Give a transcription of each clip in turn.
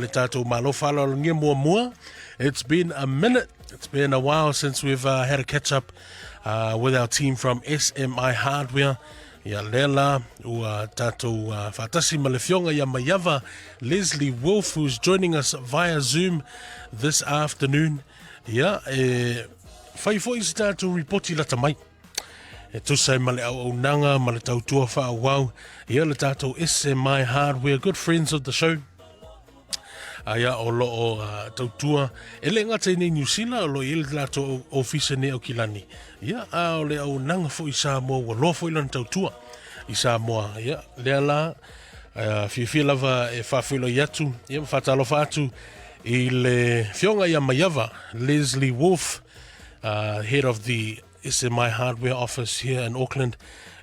Le tatou Malo faaaloalogia muamua. It's been a minute. It's been a while since we've uh, had a catch up uh, with our team from SMI Hardware. Ia lea la ua tatou uh, faatasi ma le fioga ia Maiava Leslie Wolf who's joining us via Zoom this afternoon. Ia e whai foi se tatou ripoti lata mai. E tusa ai ma le auaunaga ma le tautua faaauau ia le tatou SMI Hardware, good friends of the show. Aia o lo o uh, tautua e le gata i nei New Zealand o lo i le latou ofisa nei Aukilani. Ia a o le auaunaga foi i Samoa ua loa foi lana tautua i Samoa. Ia lea la uh, fiafia lava e faafeiloai atu ia ma faatalofa atu i le fioga ia Maiava Leslie Wolf uh, head of the SMI Hardware Office here in Auckland.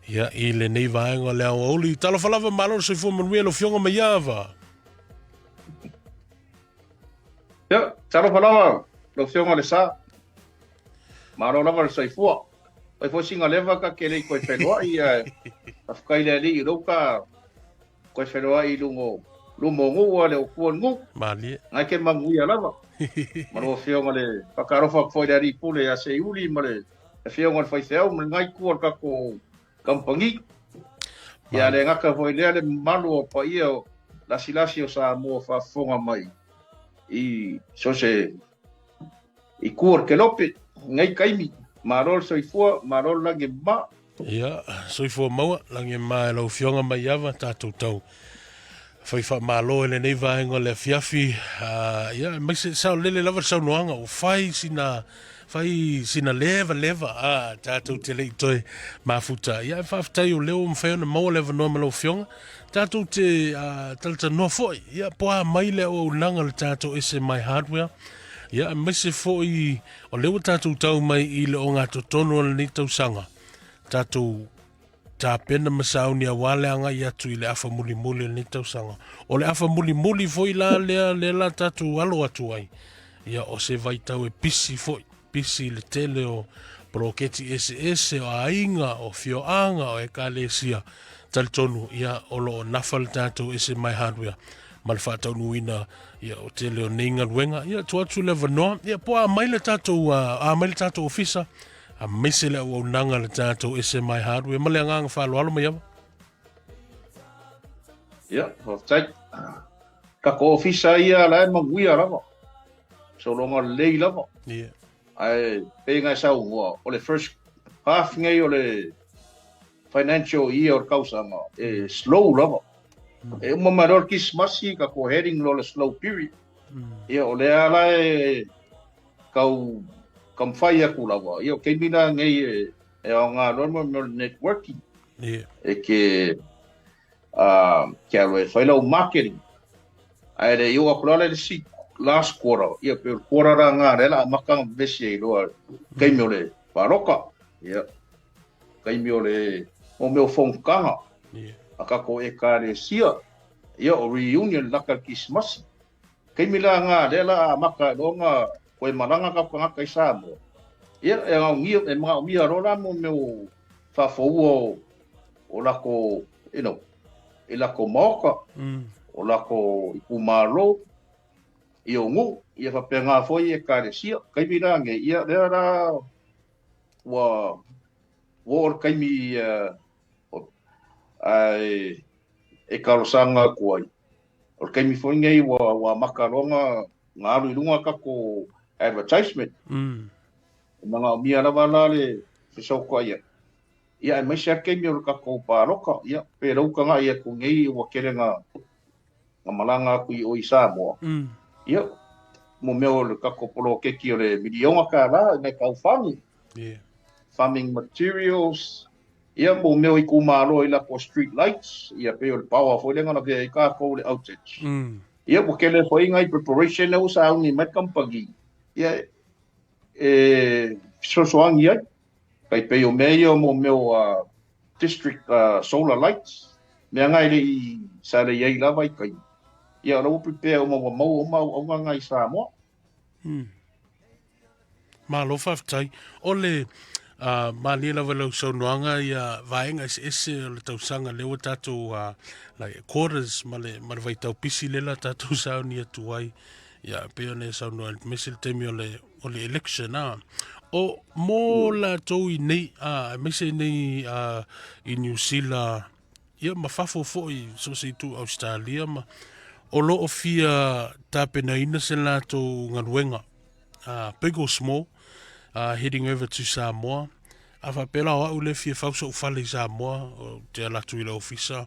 Ia, i lenei vaega o le aoauli. Talofa lava, malo le soifua manuia lau Afioga Maiava. Ia, talofa lava lau Afioga le Sa. Malo lava le soifua. Pai foi singa leva ka ke lei koe whenua i faafetai le Alii i lou ka koe whenua i lungo lumo ngu a le o kua ngu. Malie. Ngai ke manuia lava. Ma lau Afioga le whakaalofa atu foi le Alii Pule ia Seiuli ma le Afioga le Faifeau ma le ngai kua o le tatou kamupani. Ia le gata foi lea le mamalu o paia o lasilasi o Samoa faafofoga mai i so se i kua o le kelope nei taimi. Malo le soifua, malo le lagi e mama. Ia, soifua maua, lagi e mama e lau Afioga Maiava, tatou tau fai faamalo i lenei vaega o le afiafi. Uh, ia, aemaise saolele lava le saunoaga, ua fai sina, fai sina levaleva, ah, tatou te le i toe mafuta. Ia, e faafetai o lea ua mafai ona maua le avanoa ma lau Afioga. Tatou te uh, talatalanoa foi, ia, po a mai le auaunaga le tatou SMI Hardware. Ia, aemaise foi o lea ua tatou tau mai i le ogatotonu o lenei tausaga, tatou tapena ma sauni aua le agai atu i le afa mulimuli o lenei tausaga. O le afa mulimuli foi la lea, lea la tatou alo atu ai, ia o se vaitau e pisi foi, pisi i le tele o poloketi eseese, o aiga, o fioaga, o ekalesia. Talitonu, ia, o lo o nafa le tatou SMI Hardware ma le faataunuuina ia, o tele o nei galuega. Ia, tuu atu le avanoa, ia, po a mai le tatou, a mai le tatou ofisa, aemaise le auaunaga a le tatou SMI Hardware. Ma le agaga faaaloalo Maiava. Ia, faafetai. Tatou ofisa ia la e manuia lava. Sologa lelei lava. Yeah. Ae pei ona e saunoa, o le first half nei o le financial year o le tausaga, e slow lava. E uma mai loa le Kisimasi, tatou heading loa le slow period. Ia, o lea la e tau taumafai atu lava, ia o taimi la nei e, e aoga loa mo mea o le networking. Yeah. E ke, uh, ke alo e fai lau marketing. Ae le i oo atu la le isi last quarter, ia pe o le quarter la nga lea la amata ona vevesi ai loa taimi o le paloka. Ia, taimi o le mo mea o fonotaga Yeah. a tatou ekalesia, ia o reunion laka le Kisimasi. Taimi la nga lea la amata ai loa ona koe malaga tatou tagata i Samoa. Ia, e gaogia, e manaomia loa la mo mea o faafoua o, o latou, you know, i latou maota, mm. o latou itumalo, ia o nuu, ia faapena foi ekalesia. Taimi la nei, ia lea la ua ua oo le taimi uh, ae e talosaga atu ai. O le taimi foi nei ua, ua amata loa na, na alu i luga tatou advertisement. Mm. E manaomia lava la le fesootai ai. Ia aemaise lava le taimi o le tatou palota, ia pe lau tagai atu nei ua tele na, na malaga atu i o i Samoa. Mm. Ia, mo mea o le tatou poloketi o le miliona kālā i nai tau farming. Yeah. Farming materials, ia mo mea o itumalo i latou street lights, ia pei o le power foi lea na lavea ai tatou le outage. Mm. Ia ua tele foi nai preparation lea ua sauni mai le kamupani, ia e fesoasoani ai. Tai pei o mea ia mo mea o uh, district uh, solar lights, mea nga e le i sa le i ai lava i taimi. Ia o la ua prepare uma ua maua uma auaunaga nga i Samoa. Mm. Malo faafetai. O le Uh, malie lava lau saunoaga ia vaega eseese o le tausaga lea ua tatou uh, like quarters ma le, ma le vaitau pisi lea la tatou sauni atu ai. Ia, pei ona e saunoa, aemaise le taimi o le, o le election, a. O, mo latou i nei, a, aemaise i nei a, i New Zealand, ia ma fafo foi, so se itu Australia, ma, o lo o fia tapenaina se latou galuega, big or small, heading over to Samoa, A faapea la o au lea e fia fau so'u fale i Samoa, ou te ala atu i le ofisa,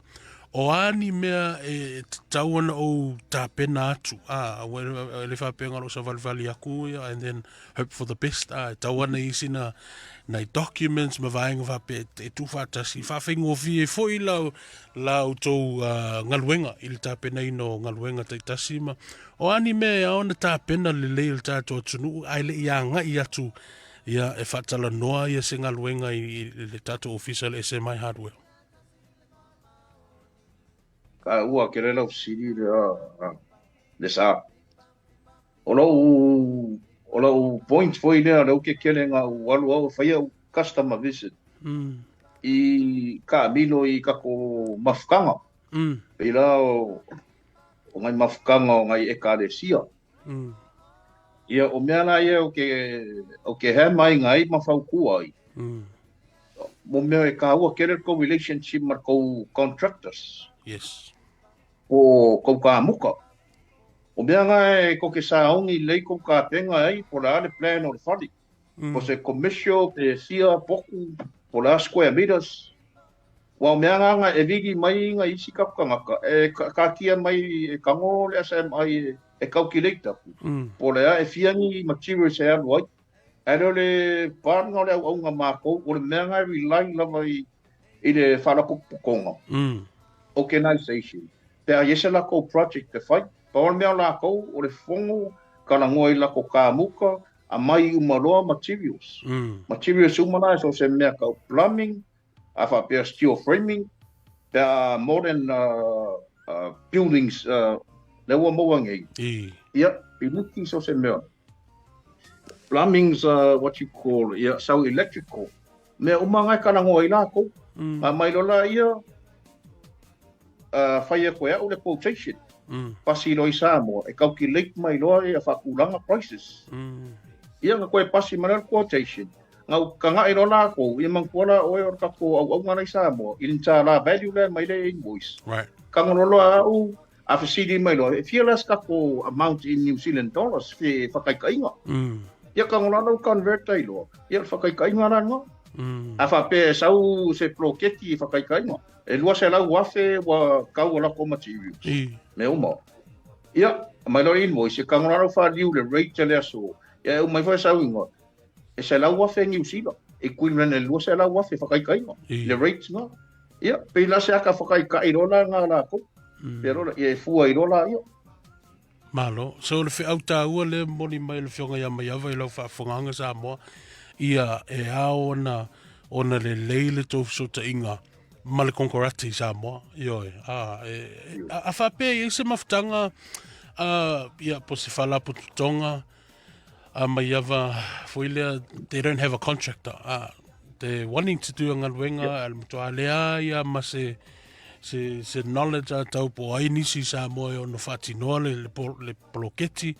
o a ni mea e tatau ona ou tapena atu, a, aua e le faapea na o lou savalivali atu ia and then hope for the best, a, e tatau ona i ai sina nai documents ma vaega faapea e tuufaatasi, faafaigofie ai foi la, la outou uh, galuega i le tapenaina o galuega taitasi ma o a ni mea e ao ona tapena lelei e le tatou atunuu ae le i agai atu Ia, e faatalanoa ia se galuega i, i le tatou ofisa le SMI Hardware. Ka ua ke le lau fesili lea le sa. O lou, o lou point foi lea lea ou ke kele nga u alu au e fai au customer visit. Mm. I kaamilo i kako mafukanga. Mm. Pei la o, o ngai mafukanga o ngai ekalesia. Mm. Ia, o mea la ia o ke, o ke hea mai ngai ma faukua ai. Mm. Mo mea e kāua kele kou relationship ma kou contractors. Yes. Po kou kāmuka. O mea ngā e ko ke sāongi lei kou kāpenga ai, po la le plan o le fali. Mm. Po se commercial, pe fia, poku, po la square meters. Ua o mea ngā e vili mai ngā isi kapukangaka, e kātia mai e kango le SMI e, e calculate aku. Mm. Po le a e fia ni materials e alu ai. Ae le o le pānga o le auaunga mākou, o le mea ngā e rely lava i, i le whalapopokonga. Mm. Organization. Pe a i se lako project te whai, pa o le mea o lākou, o le fongo, ka langoa i lako kāmuka, a mai uma loa materials. Mm. Materials uma la e so se mea kau plumbing, a faapea steel framing, pe a modern uh, uh, buildings uh, le ua maua nei. I. Ia, piliki so se mea. Plumbing's uh, what you call, ia, so electrical. Mea uma ngai kalangoa i lākou. Mm. A mai lola ia, uh, whai e koe au le quotation. Mm. Pasi loa i Samoa, e calculate mai loa ia whakulanga prices. Mm. Ia nga koe pasi mai le quotation. Nga u kagaʻi loa lākou, ia manatua la ʻoe o le tatou auauna la i Samoa, i le tala value lea mai le invoice. Right. Kago loa au, a fesili mai loa, e fia la se tatou amount in New Zealand dollars fe whakaikaiga. Mm. Ia kago loa lau convert ai loa, ia le whakaikaiga la nga. Mm. A whapea e sau se ploketi i whakaikaiga. E 200,000 ua kau o lako materials. I. Me uma. Ia, mai loa invoice, e kago loa lau whaliu le rate le aso. Ia e uma ifo e sau ingoa. E 100,000 Niu Sila, equivalent e 200,000 whakaikainga, I. le rate nga. Ia, pei la se aka whakaikai rola ngā lākou. Mm. Pea rola, ia e fua i rola ia. Malo. So le feau tāua le moni mai le fionga ia Maiava i lau faafofogaga Samoa, ia e ao ona ona lelei le tou fesootaiga ma le konekarate i Samoa. Ioe. A, e, a, a faapea i ai se mafutaga a, ia, po se faalapotopotoga a Maiava foi lea, they don't have a contractor. A, they wanting to do a galuega, yep. a le matua lea ia ma se, se, se knowledge a tau po ai nisi i Samoa e ono whaatinoa le, le, le poloketi.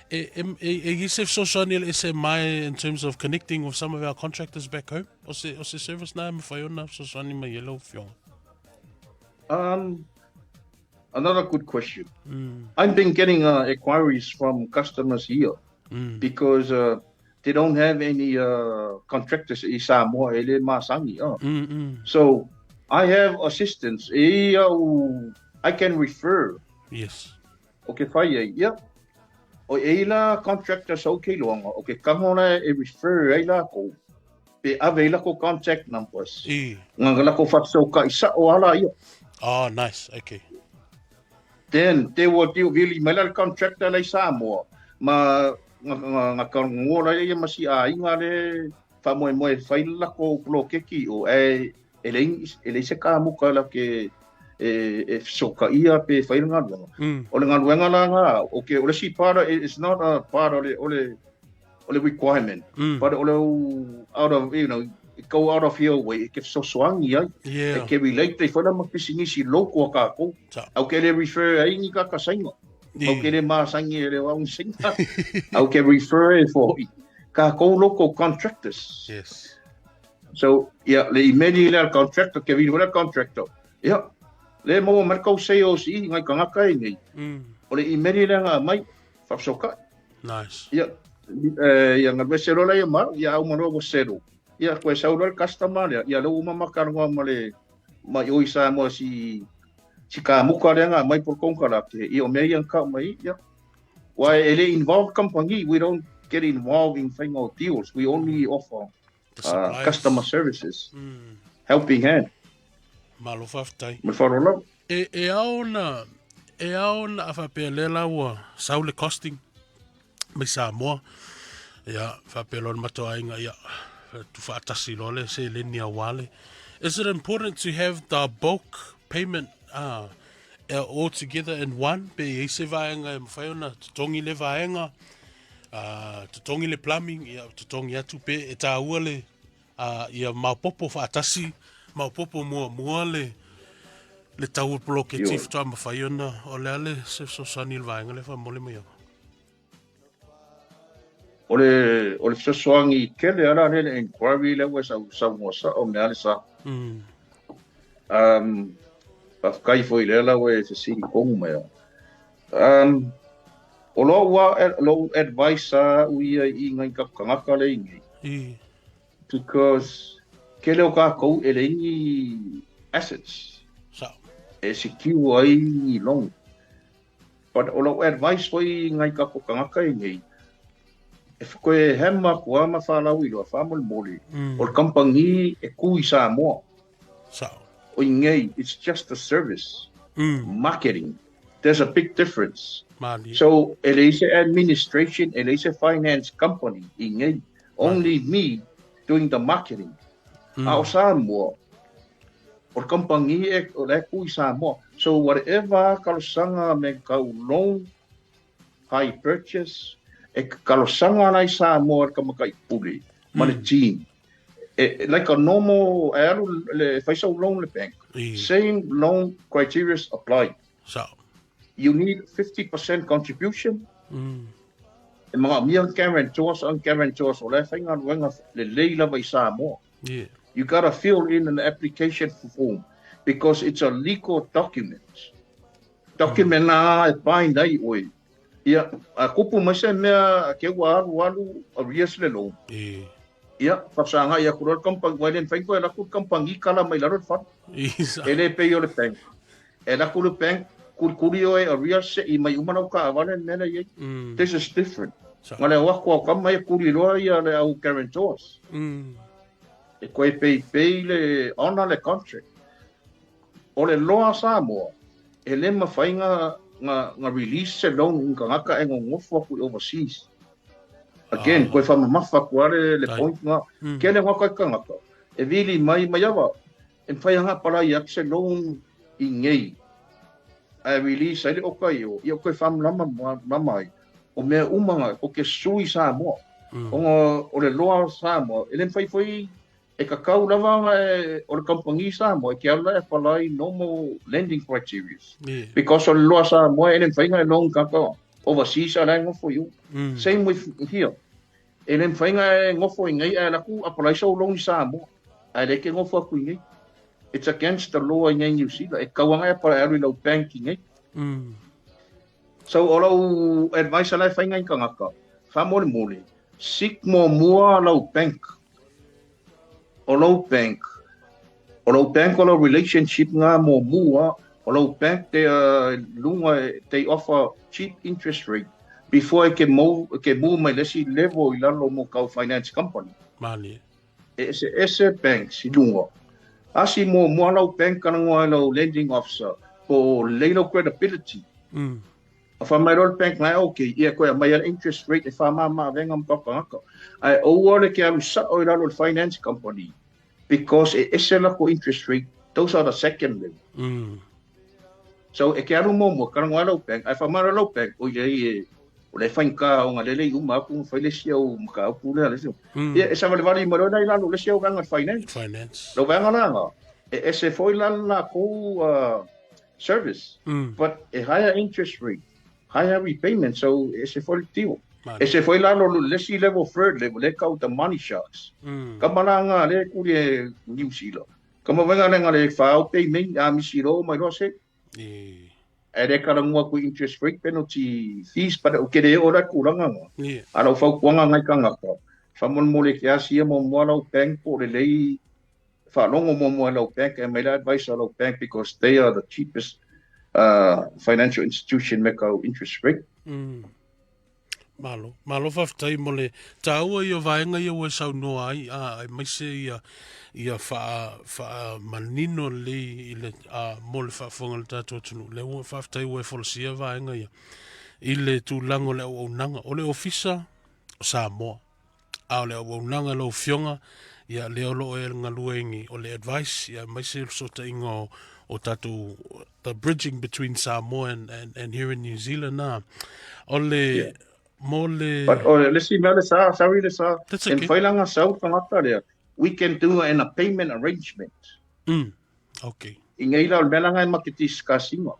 E, e, e, e i se fesoasoani le SMI in terms of connecting with some of our contractors back home? O se, o se service na e mawhai ona fesoasoani mai e lau fionga? Another good question. Mm. I've been getting uh, inquiries from customers here mm. because uh, they don't have any uh, contractors i Samoa e le masangi. Uh. Mm -mm. So I have assistants. E au, I can refer. Yes. O ke whai ai, ia. O e ila contractors au ke iloanga, o ke kangona e refer ai la kou. Pe ave i lako contact numbers. I. Nga lako whatsau ka isa o ala ia. Oh, nice. Okay. Then, te ua tiu vili mai la contractor lei Samoa. Ma nga nga nga ka ngola ia ma si a inga le fa moe moe fai lako polokeki o e e lei e lei se ka muka la ke e e soka ia pe fai le galuega. Mm. O le galuega la nga o ke o le si part it's not a part o le o le o le requirement. But o le out of, you know, go out of your way e ke fesoasoani ai. E ke relate ai foi la ma pisinisi local a kākou. Au ke le refer ai ni kaka sainga. Au ke le masangi e le au ni sainga. Au ke refer e foi kākou local contractors. So, ia, le imeli le al contractor, ke vili le contractor. Ia, le maua mai kau sales i ngai kangaka e nei. O le imeli le nga mai, whapsokai. Nice. Ia, ia nga me selo la ia ma, ia au manoa ua selo. Ia, koe sau loa le customer lea, ia lea ua mamaka loa ma le, ma i o i Samoa si, si kamuka lea nga mai po le konekarate, ia o mea ia na kau mai, ia. Ua e le involve company, we don't get involved in faiga o deals, we only offer customer services, helping hand. Malo faafetai. Ma le faaaloalo lava. E, e ao ona, e ao ona a faapea lea la ua sau le costing mai Samoa, ia, faapea loa le matou aiga, ia, tuufaatasi loa le seleni aua le. Is it important to have the bulk payment all together in one, pe i ai se vaega e mafai ona totogi le vaega, totogi le plumbing, ia, totogi atu pe e taua le, ia maopoopo faatasi, maopoopo muamua le, le tau o le poloketi faatoa mafai ona, o le a le se fesoasoani i le vaega lea faamolemole mai au? O le, o le fesoasoani tele ala lea le inquiry lea ua sau saunoa sao mea le sa. Faafetai foi lea la ua e fesili tonu mai au. O lou a, lou advice a au ia i ngai tagata lea i nei. Because tele o kākou e leai ni assets. Sao. E secure ai ni loan. But o lou advice foi i ngai tatou tagata i nei, e koe hema atu a ma whālauiloa, whāmolemole, o le company e kū i Samoa. Sao. O i nei, it's just a service. Marketing. There's a big difference. Mālie. So, e leai se administration, e leai se finance company i nei. Only me doing the marketing. A o Samoa, o le company e, o la e kū i Samoa. So, whatever talosaga me kau loan, hire purchase, e talosaga ana i Samoa le tamaitai pule ma le team. E, like a normal, e alu le, fai sau loan le bank. Same loan criteria apply. Sao. You need 50% contribution. E manaomia guarantors, ang guarantors o la e faigaluega lelei lava i Samoa. You gotta fill in an application form because it's a legal document. Document na e bind ai oe. Ia, a kupu mai se mea ke ua alu alu arrears le loan. Ia, whakasāngai aku loa le company, wai le mawhai koe laku le company kala mai lalo le whare. E le pei o le bank. E laku le bank, kurikuri oe arrears se i mai uma lau kaawale le mea lea i ai. This is different. Nga le o aku au kama ia kuri loa ia le au guarantors. E koe pei pei le honor le contract. O le loa Samoa, e le mawhai nga, nga, nga release se loan i tagata e gogofo aku i overseas. Again, koe whamamafa aku a le, le point nga, kele nga kai tagata, e vili mai mai awa, e mawhai anga palai atu se loan i ngei, ae release ai le oka i o, ia koe whamlama mama ai, o mea uma nga, ko ke sui Samoa. Ona o le loa Samoa, e le mawhai foi E kakau lava e, o le kamupani Samoa e ke alu la e apply normal lending criteria. Because o le loa Samoa e le mawhai nga e loan kaka overseas a la e ngofo i u. Same with here. E le mawhai nga e ngofo i ngai a e laku apply sau loan i Samoa. A e le ke ngofo aku i ngai. It's against the law i ngai New Zealand. E kau anga e apply alu i lau bank i ngai. So o lau advice a la e whai ngai kangaka, whamolemole, seek muamua lau bank. O lou bank, o lou bank o lou relationship ngā muamua, o lou bank te lunga they offer cheap interest rate before e ke mou, ke move mai le isi level i lalo mo kau finance company. Malie. E ese ese banks i lunga. Asi muamua lau bank kana ngoa i lau lending officer po o lei lau credibility. A wha mai loa le bank ngai, ok, ia koe aumai a le interest rate e whamama avenga ma kau tagata. Ae oua le ke alu sao i lalo le finance company because e ese lako interest rate, those are the second level. So e ke alu muamua, karanga ai lau bank, ae wha mai loa lau bank, oi lei e, o O le faigata ona lelei uma atu ona fai le isi au mataupu lea le isi. Ia e savalivali mai loa la i lalo o le isi au vaega o le finance. Finance. Lau vaega la na, e ese foi la le latou service, but e higher interest rate, higher repayment, so e ese foi le tio. Ese foi lalo o le isi level, third level, lea e tau the money sharks. Kama la nga lea e kuli e New Zealand. Kama vaega lea nga le whaau pei mei, a misi loa mai loa se. E le talanoa atu i interest rate penalty fees but ou te le oo la i tulaga na. A o lau fautuaga nai tagata, faamolemole e te asia muamua lau bank po o lelei faalogo muamua i lau bank e aumai le advice a lau bank because they are the cheapest financial institution me kau interest rate. Malo. Malo faafetai mo le taua ia o vaega ia ua e saunoa ai, a, aemaise ia, ia faa, faamanino lelei i le, a, mo le faafofoga a le tatou atunuu. Lea ua faafetai ua e folasia vaega ia i le tulaga o le auaunaga. O le Ofisa o Samoa, a o le auaunaga lau Afioga, ia lea o lo o e galue i o le advice, ia aemaise le fesootaiga o, o tatou the bridging between Samoa and, and, and here in New Zealand. Ah. O le, yeah. mo le... But o le isi mea le sa, sorry le sa, That's okay. e mafai la ona sau tagata lea, we can do an a payment arrangement. Okay. I nei la, o le mea la nga e ma ke discuss inga.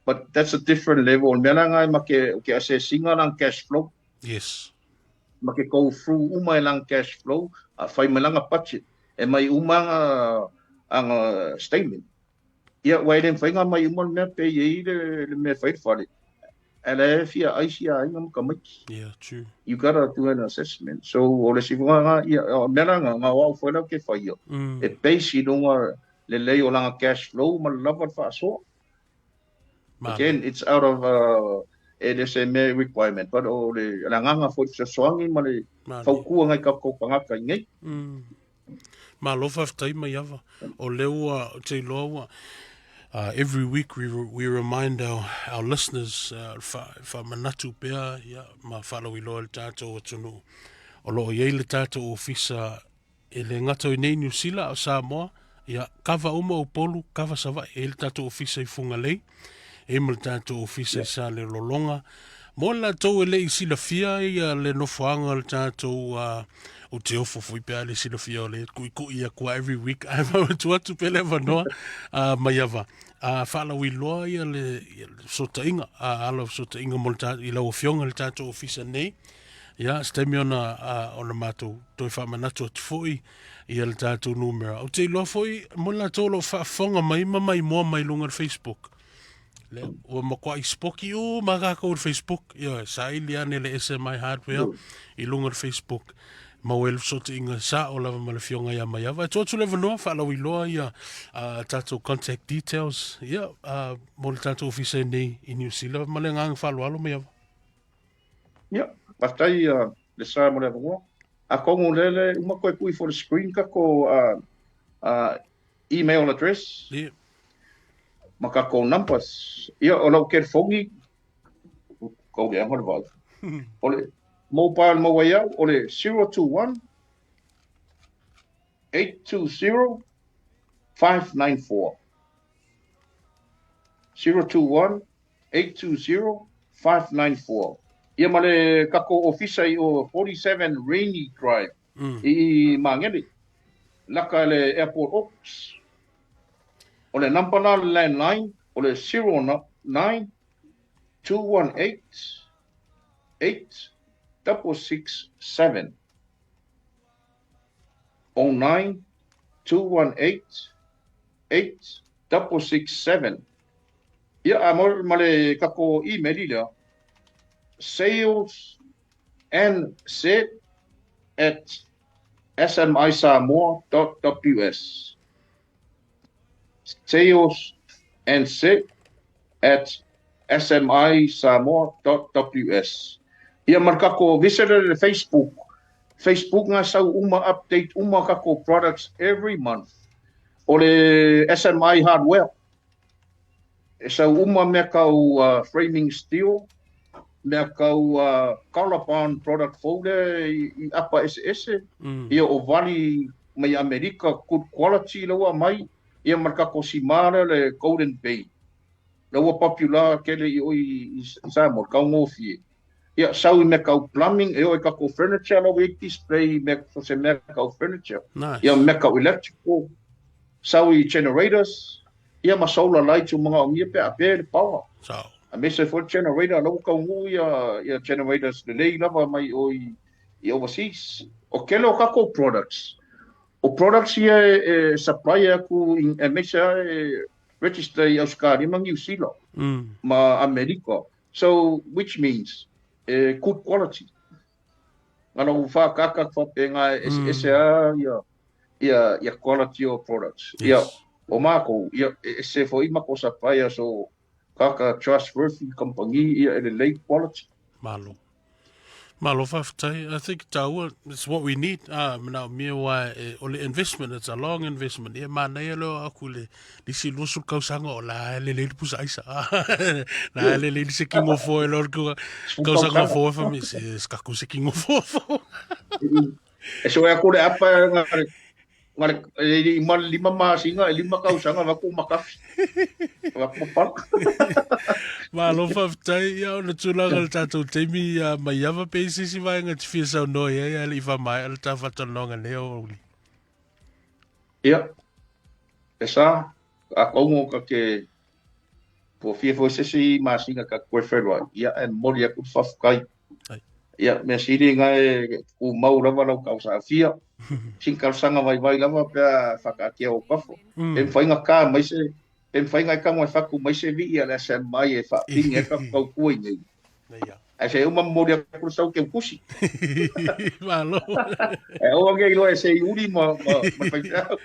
But that's a different level. O le mea la nga e ma ke, ke assess inga lang cash flow. Yes. Ma ke go through uma e lang cash flow, a fai mai langa budget. E mai uma anga, anga statement. Ia, ua e le mafai ona aumai uma le mea pe i ai le mea e fai le fale. Ae la e fia ai sia aiga ma tamaiti. Yeah, true. You gotta do an assessment. So, o le isi foi lena, ia, o le mea la lena, na o au foi la ou te faia, e base i luga lelei o lana cash flow ma le lava o le faasoa. Again, it's out of e le se mea requirement, but o le agaga foi fesoasoani ma le fautua ngai tatou tagata i nei. Malo faafetai Maiava. O lea ua, ou te iloa ua, every week we, we remind our, our listeners, faamanatu pea ia, ma faalauiloa i le tatou atunuu. O lo o i ai le tatou ofisa e le gata i nei Niu Sila a o Samoa, ia, kava uma Upolu, kava Savaii, e i ai le tatou ofisa i Fugalei, e i ai ma le tatou ofisa i Salelologa. Mo i latou e le i silafia ia le nofoaga o le tatou, ou te ofo foi pe a le silafia o le kuʻikuʻi atu a every week, ae mautu atu pea le avanoa, Maiava, faalauiloa ia le, ia le fesootaiga, ala o fesootaiga mo le ta, i lau Afioga i le tatou ofisa nei. Ia, se taimi ona, ona matou toe faamanatu atu foi ia le tatou numera. Ou te iloa foi mo i latou o lo o faafofoga mai ma maimoa mai luga o le Facebook. Lea, ua matuai sipoki uma tatou i le Facebook. Ioe, saili ane le SMI Hardware i luga o le Facebook. Maua ai le fesootaiga sao lava ma le Afioga ia Maiava. E tuu atu le avanoa faalauiloa ia tatou contact details ia, mo le tatou ofisa i nei i Niu Sila. Ma le agaga faaaloalo Maiava. Ia, faafetai le sa mo le avanoa. Atonu o lea le uma toe tuu ifo i le screen tatou email address ma tatou numbers. Ia, o lau telefoni, kau leaga le vaai. O le mobile maua ai au, o le 021 820 594. 021 820-594. Ia ma le tatou ofisa i o 47 Rainy Drive i Magele, laka i le Airport Oaks. O le number la le landline o le 09 218 8667. 09 218 8667. Ia, a mo ma le tatou email lea, salesnz@smisamoa.ws. salesnz@smisamoa.ws. Ia ma le tatou visit le Facebook, Facebook nga sau uma update uma tatou products every month. O le SMI Hardware, E sau uma mea kau framing steel, mea kau colorbond product fou lea i apa eseese, ia o vali mai Amerika good quality la ua aumai, ia ma le tatou sima lea le Golden Bay. La ua popular tele i o i Samoa, le taugofie. Ia, sau i mea kau plumbing, e oo i kakou furniture, la ua i ai display i mea, so se mea kau furniture. Nice. Ia, mea kau electrical, sau i generators, ia ma solar lights ua manaomia pe a pe le power. Sao. Aemaise foi le generator, la ua taunuu ia, ia generators lelei lava mai o i, i overseas. O kele o kakou products, o products ia e, e supply aku, aemaise lava e register i Ausetalia ma Niu Sila, ma Amerika. So which means e good quality. Ngana ua whākaka atu whapenga e ese a ia ia ia quality o products. Yes. Ia o mākou ia e ese foi ma ko supplier so kaka trustworthy company ia e lelei quality. Malo. Malo faafetai. I think taua, it's what we need. Ah, manaomia wa e, o le investment, it's a long investment. Ia manaia leo aku le nisi 20 kausaga o la e lelei le pusa aisa. La e lelei le se kingo fo e lor kuga. Kausaga fo e fami se skaku se kingo fo fo. E so e aku le apa ngare Ngare, e i ma lima masina, e lima kausaga, vaku makafi. Vaku mapala. Malo faafetai ia ona tulaga le tatou taimi ia Maiava pe i se isi vaega e te fia saunoa i ai ae le i faamaea le ta faatalanoaga nei aoauli. Ia, e sa, a kaunga o ka ke Ua fia foi se isi masina ka koe whenua, ia e momoli aku le faafetai. Ai. Ia, mea sili nga e kumau lava lau tausaga sina talosaga vaivai lava pe a whakaatia o kafo. Pe mawhai nga ka mai se, pe mawhai nga e kamo e whaku mai se vii a le SMI e whaapingi e ka kaukua i nei. Nei ia. Ai se uma momoli aku le sau ke ukusi. Malo. E aua nge iloa e se i uri ma, ma, ma whaiwheau.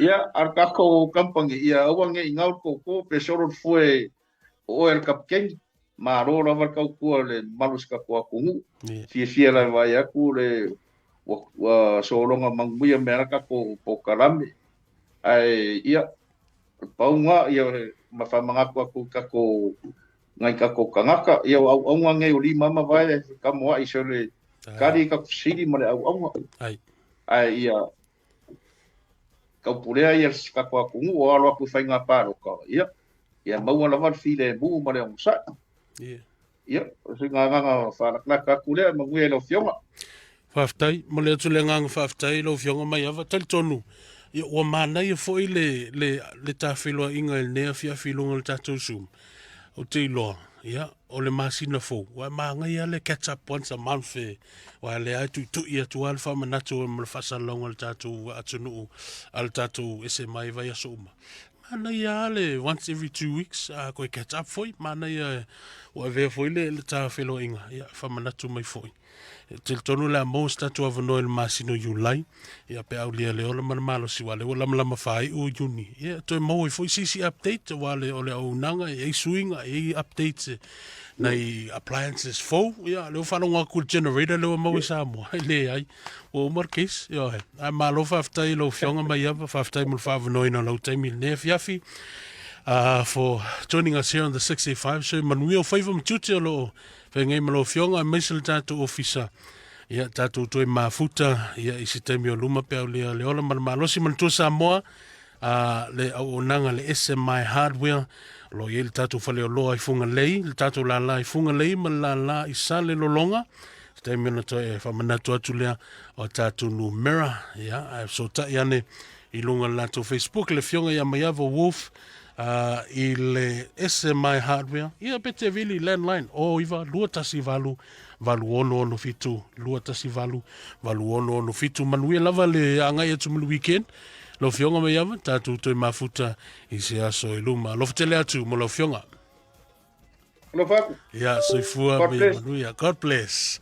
Ia, ar kako kampangi, ia aua nge i ngau koko pe soro le fue o oe le kapikeni. Malo lava le kaukua le malu se kako aku ngu. Yeah. Fiafia la vai aku le ua, ua sologa manuia mea la kako pokalame. Ae ia, paunga ia ma whamangaku aku kako ngai kako kangaka ia o auaunga ngei o lima ma vae ka moa'i so le kari ka sili ma le auaunga. Ai. Ae ia kaupulea ia se kako aku ngu o alo aku i whainga pāroka. Ia, ia maua lava le file e mū ma le onosai. Yeah. Ia, o se ngā nganga whālakalaka aku lea, manuia i lau afioga. Faafetai, momoli atu le agaga faafetai i lau Afioga Maiava. Talitonu, ia, ua manaia foi le, le, le tafeiloaiga i lenei afiafi i luga o le tatou Zoom. Ou te iloa, ia, o le masina fou, ua e manaia le catch up once a month e, aua o lea e tuitui atu lava le faamanatu ma le faasalalauga a le tatou atunuu, a le tatou SMI i vaiaso uma. Manaia lava le once every 2 weeks, a koe catch up foi, manaia ua avea foi le, le tafeiloaiga, ia, faamanatu mai foi. E talitonu o le a maua se tatou avanoa i le masina o Iulai, ia pe aulia le ola ma le malosi, aua o lea ua lamalama faaiu Iuni. Ia, toe maua ai foi se isi update, aua o le auaunaga, e i ai suiga, e i ai updates e nai appliances fou, ia, lea ua faalogo atu i le generator lea ua maua i Samoa, e leai, ua uma le case, ioe. Ae malo faafetai i lau Afioga Maiava, faafetai mo le faaavanoaina o lau taimi i lenei afiafi. For joining us here on the 685 show. Manuia o faiva ma tiute o lo o Feagai ma lau Afioga aemaise le tatou ofisa, ia tatou toe mafuta ia i se taimi o luma pe aulia le ola ma le malosi. Manatua Samoa, a le auaunaga le SMI Hardware, o lo o i ai le tatou faleoloa i Fugalei, le tatou lala i Fugalei ma le lala i Salelologa. Se taimi ona toe faamanatu atu lea o tatou numera, ia, ae fesootai ane i luga o le latou Facebook, le Afioga ia Maiava Wolf, i le SMI Hardware, ia pe te vili landline o 9 218 8667 218 8667. Manuia lava le agai atu ma le weekend. Lau Afioga Maiava, tatou toe mafuta i se aso i luma. Alofa tele atu mo lau Afioga. Alofa atu. Ia, soifua God me bless. manuia. God bless.